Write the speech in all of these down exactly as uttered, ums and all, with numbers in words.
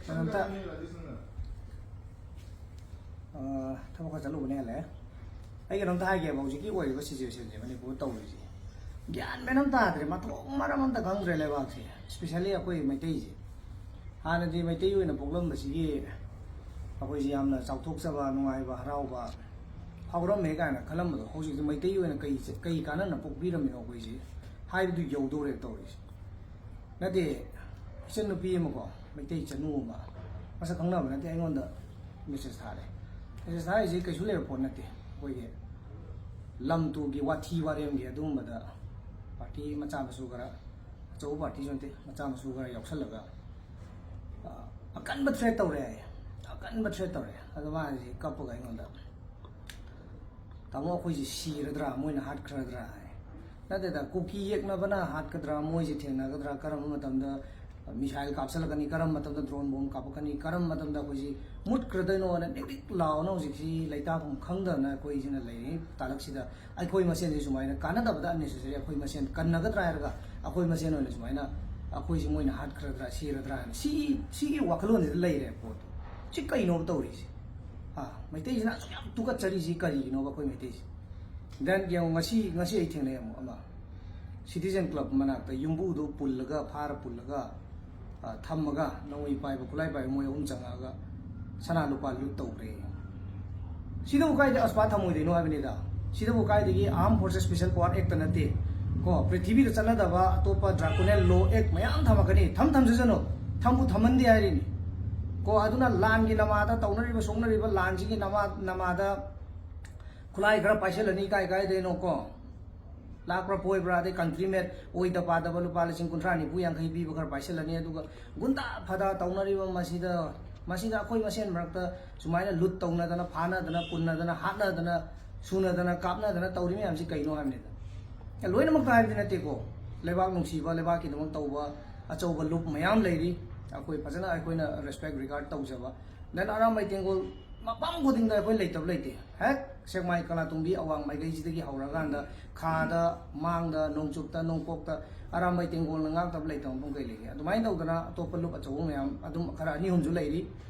ꯀꯩꯅꯣꯝꯇ, ꯑ, ꯊꯕꯛ ꯈꯔ ꯆꯠꯂꯨꯕꯅꯦ, ꯍꯜꯂꯛꯑꯦ꯫ ꯑꯩ ꯀꯩꯅꯣꯝꯇ ꯍꯥꯏꯒꯦꯕ, ꯍꯧꯖꯤꯛꯀꯤ ꯑꯣꯏꯔꯤꯕ ꯁꯤꯆꯨꯋꯦꯁꯟꯁꯦ ꯃꯅꯤꯄꯨꯔꯗ ꯇꯧꯔꯤꯁꯦ, ꯒ꯭ꯌꯥꯟ ꯃꯦꯟ ꯑꯃ ꯇꯥꯗ꯭ꯔꯦ, ꯃꯊꯣꯡ ꯃꯔꯝ ꯑꯝꯇ ꯈꯪꯗ꯭ꯔꯦ ꯂꯩꯕꯥꯛꯁꯦ, ꯏꯁꯄꯤꯁꯦꯜꯂꯤ ꯑꯩꯈꯣꯏ ꯃꯩꯇꯩꯁꯦ꯫ ꯍꯥꯟꯅꯗꯤ ꯃꯩꯇꯩ ꯑꯣꯏꯅ ꯄꯣꯛꯂꯝꯕꯁꯤꯒꯤ ꯑꯩꯈꯣꯏꯁꯤ ꯌꯥꯝꯅ ꯆꯥꯎꯊꯣꯛꯆꯕ, ꯅꯨꯡꯉꯥꯏꯕ, ꯍꯔꯥꯎꯕ ꯐꯥꯎꯔꯝꯃꯦ ꯀꯥꯏꯅ ꯈꯜꯂꯝꯕꯗꯣ, ꯍꯧꯖꯤꯛꯇꯤ ꯃꯩꯇꯩ ꯑꯣꯏꯅ ꯀꯩ, ꯀꯩ ꯀꯥꯟꯅꯅ ꯄꯣꯛꯄꯤꯔꯝꯃꯤꯅꯣ ꯑꯩꯈꯣꯏꯁꯦ ꯍꯥꯏꯕꯗꯨ ꯌꯧꯗꯧꯔꯦ ꯇꯧꯔꯤꯁꯦ꯫ ꯅꯠꯇꯦ, ꯏꯆꯟꯅꯨꯄꯤ ꯑꯃꯀꯣ, ꯃꯩꯇꯩ ꯏꯆꯟꯅꯨ ꯑꯃ, ꯃꯁꯛ ꯈꯪꯅꯕ ꯅꯠꯇꯦ, ꯑꯩꯉꯣꯟꯗ ꯃꯦꯁꯦꯖ ꯊꯥꯔꯦ꯫ ꯃꯦꯁꯦꯖ ꯊꯥꯔꯤꯁꯤ ꯀꯩꯁꯨ ꯂꯩꯕ ꯄꯣꯠ ꯅꯠꯇꯦ, ꯑꯩꯈꯣꯏꯒꯤ ꯂꯝ ꯇꯨꯒꯤ ꯋꯥꯊꯤ ꯋꯥꯔꯦꯝꯒꯤ ꯑꯗꯨꯒꯨꯝꯕꯗ ꯄꯥꯔꯇꯤ ꯃꯆꯥ ꯃꯁꯨ ꯈꯔ, ꯑꯆꯧꯕ ꯄꯥꯔꯇꯤꯁꯨ ꯅꯠꯇꯦ, ꯃꯆꯥ ꯃꯁꯨ ꯈꯔ ꯌꯥꯎꯁꯜꯂꯒ, ꯑ, ꯑꯀꯟꯕ ꯊ꯭ꯔꯦꯠ ꯇꯧꯔꯦ ꯍꯥꯏꯌꯦ, ꯑꯀꯟꯕ ꯊ꯭ꯔꯦꯠ ꯇꯧꯔꯦ꯫ ꯑꯗꯣ ꯃꯥꯁꯤ ꯀꯞꯄꯒ ꯑꯩꯉꯣꯟꯗ, "ꯇꯥꯃꯣ, ꯑꯩꯈꯣꯏꯁꯦ ꯁꯤꯔꯗ꯭ꯔꯥ, ꯃꯣꯏꯅ ꯍꯥꯠꯈ꯭ꯔꯗ꯭ꯔꯥ?" ꯍꯥꯏ꯫ ꯅꯠꯇꯦꯗ, ꯀꯨꯀꯤ ꯌꯦꯛꯅꯕꯅ ꯍꯥꯠꯀꯗ꯭ꯔꯥ, ꯃꯣꯏꯁꯦ ꯊꯦꯡꯅꯒꯗ꯭ꯔꯥ, ꯀꯔꯝꯕ ꯃꯇꯝꯗ ꯃꯤꯁꯥꯏꯜ ꯀꯥꯞꯁꯤꯜꯂꯛꯀꯅꯤ, ꯀꯔꯝꯕ ꯃꯇꯝꯗ ꯗ꯭ꯔꯣꯟ ꯕꯣꯝ ꯀꯥꯞꯄꯛꯀꯅꯤ, ꯀꯔꯝꯕ ꯃꯇꯝꯗ ꯑꯩꯈꯣꯏꯁꯤ ꯃꯨꯠꯈ꯭ꯔꯗꯣꯏꯅꯣꯅ ꯅꯤꯛ ꯅꯤꯛ ꯂꯥꯎꯅ ꯍꯧꯖꯤꯛꯁꯤ ꯂꯩꯇꯥꯐꯝ ꯈꯪꯗꯅ ꯑꯩꯈꯣꯏꯁꯤꯅ ꯂꯩꯔꯤ ꯇꯥꯂꯛꯁꯤꯗ꯫ ꯑꯩꯈꯣꯏ ꯃꯁꯦꯟꯁꯤ ꯁꯨꯃꯥꯏꯅ ꯀꯥꯟꯅꯗꯕꯗ unnecessary ꯑꯩꯈꯣꯏ ꯃꯁꯦꯟ ꯀꯟꯅꯒꯗ꯭ꯔꯥ ꯍꯥꯏꯔꯒ ꯑꯩꯈꯣꯏ ꯃꯁꯦꯟ ꯑꯣꯏꯅ ꯁꯨꯃꯥꯏꯅ ꯑꯩꯈꯣꯏꯁꯤ ꯃꯣꯏꯅ ꯍꯥꯠꯈ꯭ꯔꯗ꯭ꯔꯥ, ꯁꯤꯔꯗ꯭ꯔꯥ ꯍꯥꯏꯅ ꯁꯤꯒꯤ, ꯁꯤꯒꯤ ꯋꯥꯈꯜꯂꯣꯟꯁꯤꯗ ꯂꯩꯔꯦ ꯄꯣꯠꯇꯣ꯫ ꯁꯤ ꯀꯩꯅꯣꯕ ꯇꯧꯔꯤꯁꯦ? ꯑꯥ, ꯃꯩꯇꯩꯁꯤꯅ ꯑꯁꯨꯛ ꯌꯥꯝ ꯇꯨꯀꯠꯆꯔꯤꯁꯤ ꯀꯔꯤꯒꯤꯅꯣꯕ ꯑꯩꯈꯣꯏ ꯃꯩꯇꯩꯁꯦ? Then ꯌꯦꯡꯉꯣ, ꯉꯁꯤ, ꯉꯁꯤ ꯑꯩ ꯊꯦꯡꯅꯩ ꯑꯃꯨꯛ ꯑꯃ, ꯁꯤꯇꯤꯖꯦꯟ ꯀ꯭ꯂꯕ ꯃꯅꯥꯛꯇ ꯌꯨꯝꯕꯨꯗꯣ ꯄꯨꯜꯂꯒ, ꯐꯥꯔ ꯄꯨꯜꯂꯒ, ꯑ, ꯊꯝꯃꯒ, ꯅꯣꯡꯃꯩ ꯄꯥꯏꯕ, ꯈꯨꯠꯂꯥꯏ ꯄꯥꯏꯕ ꯃꯣꯏ ꯑꯍꯨꯝ ꯆꯪꯉꯛꯑꯒ ꯁꯅꯥ ꯂꯨꯄꯥ ꯂꯨꯠ ꯇꯧꯈ꯭ꯔꯦ꯫ ꯁꯤꯗꯕꯨ ꯀꯥꯏꯗ ꯑꯁꯄꯥ ꯊꯝꯃꯣꯏꯗꯣꯏꯅꯣ ꯍꯥꯏꯕꯅꯤꯗ꯫ ꯁꯤꯗꯕꯨ ꯀꯥꯏꯗꯒꯤ Armed Forces Special Power Act ꯅꯠꯇꯦ ꯀꯣ, ꯄ꯭ꯔꯤꯊꯤꯕꯤꯗ ꯆꯠꯅꯗꯕ ꯑꯇꯣꯞꯄ draconian law act ꯃꯌꯥꯝ ꯊꯝꯃꯛꯀꯅꯤ꯫ ꯊꯝ ꯊꯝꯖꯁꯅꯨ, ꯊꯝꯕꯨ ꯊꯝꯍꯟꯗꯦ ꯍꯥꯏꯔꯤꯅꯤ ꯀꯣ꯫ ꯑꯗꯨꯅ ꯂꯥꯟꯒꯤ ꯅꯃꯥꯗ ꯇꯧꯅꯔꯤꯕ ꯁꯣꯛꯅꯔꯤꯕ ꯂꯥꯟꯁꯤꯒꯤ ꯅꯃꯥ-, ꯅꯃꯥꯗ ꯈꯨꯠꯂꯥꯏ ꯈꯔ ꯄꯥꯏꯁꯤꯜꯂꯅꯤ, ꯀꯥꯏ ꯀꯥꯏꯗꯩꯅꯣ ꯀꯣ, ꯂꯥꯛꯄ꯭ꯔꯥ ꯄꯣꯏꯕ꯭ꯔꯥ, ꯑꯗꯩ country made ꯑꯣꯏꯗ ꯄꯥꯗꯕ ꯂꯨꯄꯥ ꯂꯤꯁꯤꯡ ꯀꯨꯟꯊ꯭ꯔꯥ ꯅꯤꯐꯨ ꯌꯥꯡꯈꯩ ꯄꯤꯕ ꯈꯔ ꯄꯥꯏꯁꯤꯜꯂꯅꯤ, ꯑꯗꯨꯒ ꯒꯨꯟꯗꯥ ꯐꯗꯥ ꯇꯧꯅꯔꯤꯕ ꯃꯁꯤꯗ, ꯃꯁꯤꯗ ꯑꯩꯈꯣꯏ ꯃꯁꯦꯟ ꯃꯔꯛꯇ ꯁꯨꯃꯥꯏꯅ ꯂꯨꯠ ꯇꯧꯅꯗꯅ, ꯐꯥꯅꯗꯅ, ꯄꯨꯟꯅꯗꯅ, ꯍꯥꯠꯅꯗꯅ, ꯁꯨꯅꯗꯅ, ꯀꯥꯞꯅꯗꯅ ꯇꯧꯔꯤ ꯃꯌꯥꯝꯁꯤ ꯀꯩꯅꯣ ꯍꯥꯏꯕꯅꯤꯗ꯫ ꯂꯣꯏꯅꯃꯛꯇ ꯍꯥꯏꯕꯗꯤ ꯅꯠꯇꯦꯀꯣ, ꯂꯩꯕꯥꯛ ꯅꯨꯡꯁꯤꯕ, ꯂꯩꯕꯥꯛꯀꯤꯗꯃꯛ ꯇꯧꯕ ꯑꯆꯧꯕ ꯂꯨꯞ ꯃꯌꯥꯝ ꯂꯩꯔꯤ, ꯑꯩꯈꯣꯏ ꯐꯖꯅ ꯑꯩꯈꯣꯏꯅ respect regard ꯇꯧꯖꯕ꯫ Then ꯑꯔꯥꯝꯕꯥꯏ ꯇꯦꯡꯒꯣꯜ ꯃꯐꯝ ꯈꯨꯗꯤꯡꯗ ꯑꯩꯈꯣꯏ ꯂꯩꯇꯕ ꯂꯩꯇꯦ꯫ ꯍꯦꯛ ꯁꯦꯛꯃꯥꯏ, ꯀꯪꯂꯥꯇꯣꯡꯕꯤ ꯑꯋꯥꯡ ꯃꯥꯏꯀꯩꯁꯤꯗꯒꯤ ꯍꯧꯔꯀꯥꯟꯗ ꯈꯥꯗ, ꯃꯥꯡꯗ, ꯅꯣꯡꯆꯨꯞꯇ, ꯅꯣꯡꯄꯣꯛꯇ, ꯑꯔꯥꯝꯕꯥꯏ ꯇꯦꯡꯒꯣꯜꯅ ꯉꯥꯛꯇꯕ ꯂꯩꯇꯕ ꯃꯐꯝ ꯀꯩ ꯂꯩꯒꯦ? ꯑꯗꯨꯃꯥꯏꯅ ꯇꯧꯗꯅ ꯑꯇꯣꯞꯄ ꯂꯨꯞ ꯑꯆꯧꯕ ꯃꯌꯥꯝ ꯑꯗꯨꯝ ꯈꯔ ꯑꯅꯤ ꯑꯍꯨꯝꯁꯨ ꯂꯩꯔꯤ꯫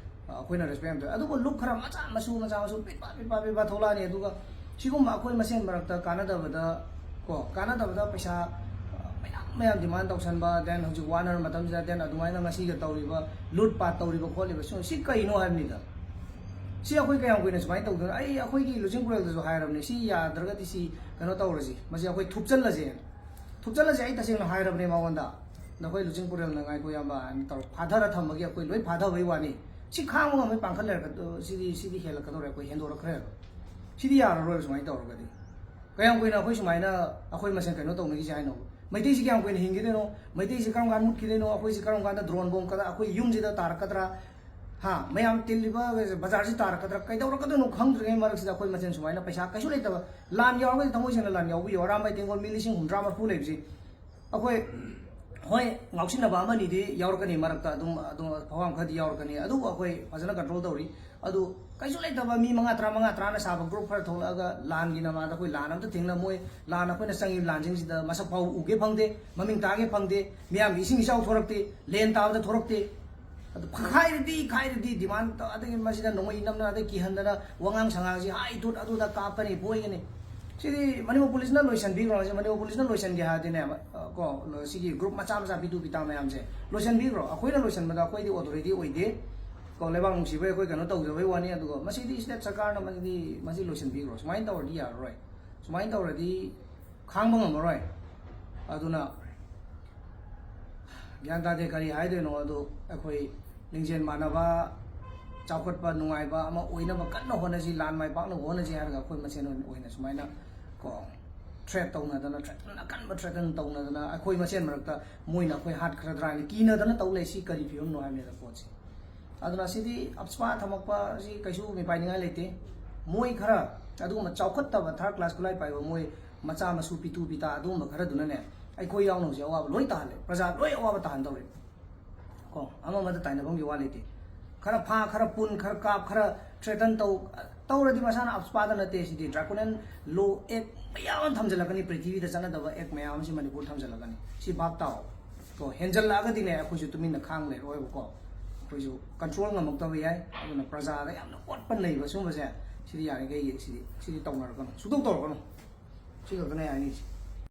ꯑ, ꯑꯩꯈꯣꯏꯅ ꯔꯦꯁꯄꯦꯛ ꯌꯥꯝ ꯇꯧꯋꯤ꯫ ꯑꯗꯨꯕꯨ ꯂꯨꯞ ꯈꯔ ꯃꯆꯥ ꯃꯁꯨ, ꯃꯆꯥ ꯃꯁꯨ ꯄꯤꯠꯄ ꯄꯤꯠꯄ ꯄꯤꯠꯄ ꯊꯣꯛꯂꯛꯑꯅꯤ꯫ ꯑꯗꯨꯒ ꯁꯤꯒꯨꯝꯕ ꯑꯩꯈꯣꯏ ꯃꯁꯦꯟ ꯃꯔꯛꯇ ꯀꯥꯟꯅꯗꯕꯗ, ꯀꯣ, ꯀꯥꯟꯅꯗꯕꯗ ꯄꯩꯁꯥ, ꯑ, ꯃꯌꯥꯝ ꯃꯌꯥꯝ ꯗꯤꯃꯥꯟ ꯇꯧꯁꯟꯕ, then ꯍꯧꯖꯤꯛ ꯋꯥꯅꯔ ꯃꯇꯝꯁꯤꯗ, then ꯑꯗꯨꯃꯥꯏꯅ ꯉꯁꯤꯒ ꯇꯧꯔꯤꯕ ꯂꯨꯠ ꯄꯥꯠ ꯇꯧꯔꯤꯕ ꯈꯣꯠꯂꯤꯕ, ꯁꯤ, ꯁꯤ ꯀꯩꯅꯣ ꯍꯥꯏꯕꯅꯤꯗ꯫ ꯁꯤ ꯑꯩꯈꯣꯏ ꯀꯌꯥꯝ ꯀꯨꯏꯅ ꯁꯨꯃꯥꯏꯅ ꯇꯧꯗꯣꯏꯅꯣ? ꯑꯩ ꯑꯩꯈꯣꯏꯒꯤ ꯂꯨꯆꯤꯡ ꯄꯨꯔꯦꯜꯗꯁꯨ ꯍꯥꯏꯔꯕꯅꯦ, ꯁꯤ ꯌꯥꯗ꯭ꯔꯒꯗꯤ ꯁꯤ ꯀꯩꯅꯣ ꯇꯧꯔꯁꯤ, ꯃꯁꯤ ꯑꯩꯈꯣꯏ ꯊꯨꯞꯆꯜꯂꯁꯦꯅ꯫ ꯊꯨꯞꯆꯜꯂꯁꯦ, ꯑꯩ ꯇꯁꯦꯡꯅ ꯍꯥꯏꯔꯕꯅꯦ ꯃꯉꯣꯟꯗ, ꯅꯈꯣꯏ ꯂꯨꯆꯤꯡ ꯄꯨꯔꯦꯜꯅ ꯉꯥꯏꯈꯣ ꯏꯌꯥꯝꯕ ꯍꯥꯏꯅ ꯇꯧꯔ ꯐꯥꯊꯔ ꯊꯝꯕꯒꯤ ꯑꯩꯈꯣꯏ ꯂꯣꯏ ꯐꯥꯊꯕꯩ ꯋꯥꯅꯤ꯫ ꯁꯤ ꯈꯥꯡꯕ ꯉꯝꯃꯣꯏ, ꯄꯥꯡꯈꯠ ꯂꯩꯔꯛꯀ-, ꯁꯤꯗꯤ, ꯁꯤꯗꯤ ꯍꯦꯜꯂꯛꯀꯗꯧꯔꯦ, ꯑꯩꯈꯣꯏ ꯍꯦꯟꯗꯣꯔꯛꯈ꯭ꯔꯦꯕ꯫ ꯁꯤꯗꯤ ꯌꯥꯔꯔꯣꯏꯕ ꯁꯨꯃꯥꯏꯅ ꯇꯧꯔꯒꯗꯤ꯫ ꯀꯌꯥꯝ ꯀꯨꯏꯅ ꯑꯩꯈꯣꯏ ꯁꯨꯃꯥꯏꯅ ꯑꯩꯈꯣꯏ ꯃꯁꯦꯟ ꯀꯩꯅꯣ ꯇꯧꯅꯈꯤꯁꯦ ꯍꯥꯏꯅꯣ? ꯃꯩꯇꯩꯁꯤ ꯀꯌꯥꯝ ꯀꯨꯏꯅ ꯍꯤꯡꯈꯤꯗꯣꯏꯅꯣ? ꯃꯩꯇꯩꯁꯤ ꯀꯔꯝ ꯀꯥꯟꯗ ꯃꯨꯠꯈꯤꯗꯣꯏꯅꯣ? ꯑꯩꯈꯣꯏꯁꯤ ꯀꯔꯝ ꯀꯥꯟꯗ ꯗ꯭ꯔꯣꯟ ꯕꯣꯝ ꯀꯗ ꯑꯩꯈꯣꯏ ꯌꯨꯝꯁꯤꯗ ꯇꯥꯔꯛꯀꯗ꯭ꯔꯥ? ꯍꯥ, ꯃꯌꯥꯝ ꯇꯤꯜꯂꯤꯕ ꯕꯖꯥꯔꯁꯤ ꯇꯥꯔꯛꯀꯗ꯭ꯔꯥ? ꯀꯩꯗꯧꯔꯛꯀꯗꯣꯏꯅꯣ ꯈꯪꯗ꯭ꯔꯤꯉꯩ ꯃꯔꯛꯁꯤꯗ ꯑꯩꯈꯣꯏ ꯃꯁꯦꯟ ꯁꯨꯃꯥꯏꯅ ꯄꯩꯁꯥ ꯀꯩꯁꯨ ꯂꯩꯇꯕ, ꯂꯥꯟ ꯌꯥꯎꯔꯒꯗꯤ ꯊꯃꯣꯏ ꯁꯦꯡꯅ ꯂꯥꯟ ꯌꯥꯎꯕꯤꯌꯣ꯫ ꯑꯔꯥꯝꯕꯥꯏ ꯇꯦꯡꯒꯣꯜ ꯃꯤ ꯂꯤꯁꯤꯡ ꯍꯨꯝꯗ꯭ꯔꯥ ꯃꯔꯐꯨ ꯂꯩꯕꯁꯤ ꯑꯩꯈꯣꯏ, ꯍꯣꯏ, ꯉꯥꯎꯁꯤꯟꯅꯕ ꯑꯃꯅꯤꯗꯤ ꯌꯥꯎꯔꯛꯀꯅꯤ ꯃꯔꯛꯇ, ꯑꯗꯨꯝ, ꯑꯗꯨꯝ ꯐꯋꯥꯝ ꯈꯔꯗꯤ ꯌꯥꯎꯔꯛꯀꯅꯤ, ꯑꯗꯨꯕꯨ ꯑꯩꯈꯣꯏ ꯐꯖꯅ ꯀꯟꯇ꯭ꯔꯣꯜ ꯇꯧꯔꯤ꯫ ꯑꯗꯨ ꯀꯩꯁꯨ ꯂꯩꯇꯕ ꯃꯤ ꯃꯉꯥ ꯇꯔꯥ, ꯃꯉꯥ ꯇꯔꯥꯅ ꯁꯥꯕ ꯒ꯭ꯔꯨꯞ ꯈꯔ ꯊꯣꯛꯂꯛꯑꯒ ꯂꯥꯟꯒꯤ ꯅꯃꯥꯗ ꯑꯩꯈꯣꯏ ꯂꯥꯟ ꯑꯝꯇ ꯊꯦꯡꯅ-, ꯃꯣꯏ ꯂꯥꯟ, ꯑꯩꯈꯣꯏꯅ ꯆꯪꯉꯤꯕ ꯂꯥꯟꯁꯤꯡꯁꯤꯗ ꯃꯁꯛ ꯐꯥꯎꯕ ꯎꯒꯦ ꯐꯪꯗꯦ, ꯃꯃꯤꯡ ꯇꯥꯒꯦ ꯐꯪꯗꯦ, ꯃꯤꯌꯥꯝꯒꯤ ꯏꯁꯤꯡ ꯏꯆꯥꯎ ꯊꯣꯔꯛꯇꯦ, ꯂꯦꯟ ꯇꯥꯕꯗ ꯊꯣꯔꯛꯇꯦ꯫ ꯑꯗꯨ ꯈꯥꯏꯔꯗꯤ, ꯈꯥꯏꯔꯗꯤ ꯗꯤꯃꯥꯟ ꯇꯧ-, ꯑꯗꯒꯤ ꯃꯁꯤꯗ ꯅꯣꯡꯃꯩ ꯅꯝꯗꯅ, ꯑꯗꯩ ꯀꯤꯍꯟꯗꯅ, ꯋꯥꯉꯥꯡ ꯁꯉꯥꯡꯁꯤ ꯍꯥꯏ ꯊꯨꯠ ꯑꯗꯨꯗ ꯀꯥꯞꯀꯅꯤ, ꯐꯣꯏꯒꯅꯤ꯫ ꯁꯤꯗꯤ ꯃꯅꯤꯄꯨꯔ ꯄꯨꯂꯤꯁꯅ ꯂꯣꯏꯁꯤꯟꯕꯤꯈ꯭ꯔꯣ꯫ ꯁꯤ ꯃꯅꯤꯄꯨꯔ ꯄꯨꯂꯤꯁꯅ ꯂꯣꯏꯁꯤꯟꯒꯦ ꯍꯥꯏꯔꯗꯤꯅꯦ, ꯑ, ꯀꯣ, ꯂꯣ-, ꯁꯤꯒꯤ ꯒ꯭ꯔꯨꯞ ꯃꯆꯥ ꯃꯆꯥ ꯄꯤꯇꯨ ꯄꯤꯇꯥ ꯃꯌꯥꯝꯁꯦ ꯂꯣꯏꯁꯤꯟꯕꯤꯈ꯭ꯔꯣ꯫ ꯑꯩꯈꯣꯏꯅ ꯂꯣꯏꯁꯤꯟꯕꯗ ꯑꯩꯈꯣꯏꯗꯤ ꯑꯣꯊꯣꯔꯤꯇꯤ ꯑꯣꯏꯗꯦ꯫ ꯀꯣ, ꯂꯩꯕꯥꯛ ꯅꯨꯡꯁꯤꯕꯩ ꯑꯩꯈꯣꯏ ꯀꯩꯅꯣ ꯇꯧꯖꯕꯩ ꯋꯥꯅꯤ꯫ ꯑꯗꯨꯒ ꯃꯁꯤꯗꯤ ꯁ꯭ꯇꯦꯠ ꯁꯔꯀꯥꯔꯅ ꯃꯁꯤꯗꯤ, ꯃꯁꯤ ꯂꯣꯏꯁꯤꯟꯕꯤꯈ꯭ꯔꯣ꯫ ꯁꯨꯃꯥꯏꯅ ꯇꯧꯔꯗꯤ ꯌꯥꯔꯔꯣꯏ꯫ ꯁꯨꯃꯥꯏꯅ ꯇꯧꯔꯗꯤ ꯈꯥꯡꯕ ꯉꯝꯃꯔꯣꯏ꯫ ꯑꯗꯨꯅ ꯒ꯭ꯌꯥꯟ ꯇꯥꯗꯦ ꯀꯔꯤ ꯍꯥꯏꯗꯣꯏꯅꯣ꯫ ꯑꯗꯨ ꯑꯩꯈꯣꯏ ꯂꯤꯡꯖꯦꯜ ꯃꯥꯟꯅꯕ, ꯆꯥꯎꯈꯠꯄ ꯅꯨꯡꯉꯥꯏꯕ ꯑꯃ ꯑꯣꯏꯅꯕ ꯀꯟꯅ ꯍꯣꯠꯅꯁꯤ, ꯂꯥꯟ ꯃꯥꯏ ꯄꯥꯛꯅꯕ ꯍꯣꯠꯅꯁꯤ ꯍꯥꯏꯔꯒ ꯑꯩꯈꯣꯏ ꯃꯁꯦꯟ ꯑꯣꯏꯅ, ꯑꯣꯏꯅ ꯁꯨꯃꯥꯏꯅ, ꯀꯣ, ꯊ꯭ꯔꯦꯠ ꯇꯧꯅꯗꯅ, ꯊ꯭ꯔꯦꯠ ꯑꯀꯟꯕ ꯊ꯭ꯔꯦꯠ ꯇꯧꯅꯗꯅ, ꯑꯩꯈꯣꯏ ꯃꯁꯦꯟ ꯃꯔꯛꯇ ꯃꯣꯏꯅ ꯑꯩꯈꯣꯏ ꯍꯥꯠꯈ꯭ꯔꯗ꯭ꯔꯥ ꯍꯥꯏꯅ ꯀꯤꯅꯗꯅ ꯇꯧ ꯂꯩ꯫ ꯁꯤ ꯀꯔꯤ ꯐꯤꯕꯝꯅꯣ ꯍꯥꯏꯕꯅꯤꯗ ꯄꯣꯠꯁꯤ꯫ ꯑꯗꯨꯅ ꯁꯤꯗꯤ ꯑꯞꯁꯄꯥ ꯊꯝꯃꯛꯄ ꯑꯁꯤ ꯀꯩꯁꯨ ꯃꯤꯄꯥꯏꯅꯤꯡꯉꯥꯏ ꯂꯩꯇꯦ꯫ ꯃꯣꯏ ꯈꯔ, ꯑꯗꯨꯒꯨꯝꯕ ꯆꯥꯎꯈꯠꯇꯕ ꯊꯥꯔꯠ ꯀ꯭ꯂꯥꯁ ꯈꯨꯠꯂꯥꯏ ꯄꯥꯏꯕ ꯃꯣꯏ ꯃꯆꯥ ꯃꯁꯨ ꯄꯤꯇꯨ ꯄꯤꯇꯥ ꯑꯗꯨꯒꯨꯝꯕ ꯈꯔꯗꯨꯅꯅꯦ, ꯑꯩꯈꯣꯏ ꯌꯥꯎꯅ ꯍꯧꯖꯤꯛ ꯑꯋꯥꯕ ꯂꯣꯏ ꯇꯥꯍꯜꯂꯦ, ꯄ꯭ꯔꯖꯥ ꯂꯣꯏ ꯑꯋꯥꯕ ꯇꯥꯍꯟꯗꯧꯔꯦ꯫ ꯀꯣ, ꯑꯃ ꯑꯃꯗ ꯇꯥꯏꯅꯐꯝꯒꯤ ꯋꯥ ꯂꯩꯇꯦ꯫ ꯈꯔ ꯐꯥ, ꯈꯔ ꯄꯨꯟ, ꯈꯔ ꯀꯥꯞ, ꯈꯔ threaten ꯇꯧ, ꯇꯧꯔꯗꯤ ꯃꯁꯥꯅ ꯑꯁꯄꯥꯗ ꯅꯠꯇꯦ꯫ ꯁꯤꯗꯤ draconian law act ꯃꯌꯥꯝ ꯑꯃ ꯊꯝꯖꯤꯜꯂꯛꯀꯅꯤ, ꯄ꯭ꯔꯤꯊꯤꯕꯤꯗ ꯆꯠꯅꯗꯕ act ꯃꯌꯥꯝ ꯑꯃꯁꯤ ꯃꯅꯤꯄꯨꯔ ꯊꯝꯖꯤꯜꯂꯛꯀꯅꯤ꯫ ꯁꯤ ꯚꯥꯞ ꯇꯥꯎ꯫ ꯀꯣ, ꯍꯦꯟꯖꯜꯂꯛꯑꯒꯗꯤꯅꯦ, ꯑꯩꯈꯣꯏꯁꯨ ꯇꯨꯃꯤꯟꯅ ꯈꯥꯡ ꯂꯩꯔꯣꯏꯕꯀꯣ꯫ ꯑꯩꯈꯣꯏꯁꯨ control ꯉꯝꯃꯛꯇꯕ ꯌꯥꯏ꯫ ꯑꯗꯨꯅ ꯄ꯭ꯔꯖꯥꯗ ꯌꯥꯝꯅ ꯑꯣꯠꯄ ꯅꯩꯕ ꯁꯨꯝꯕꯁꯦ, ꯁꯤꯗꯤ ꯌꯥꯔꯤꯈꯩ ꯁꯤꯗꯤ, ꯁꯤꯗꯤ ꯇꯧꯅꯔꯛꯀꯅꯨ, ꯁꯨꯡꯇꯧ ꯇꯧꯔꯛꯀꯅꯨ꯫ ꯁꯤ ꯈꯛꯇꯅꯦ ꯍꯥꯏꯅꯤꯡꯉꯤꯁꯦ꯫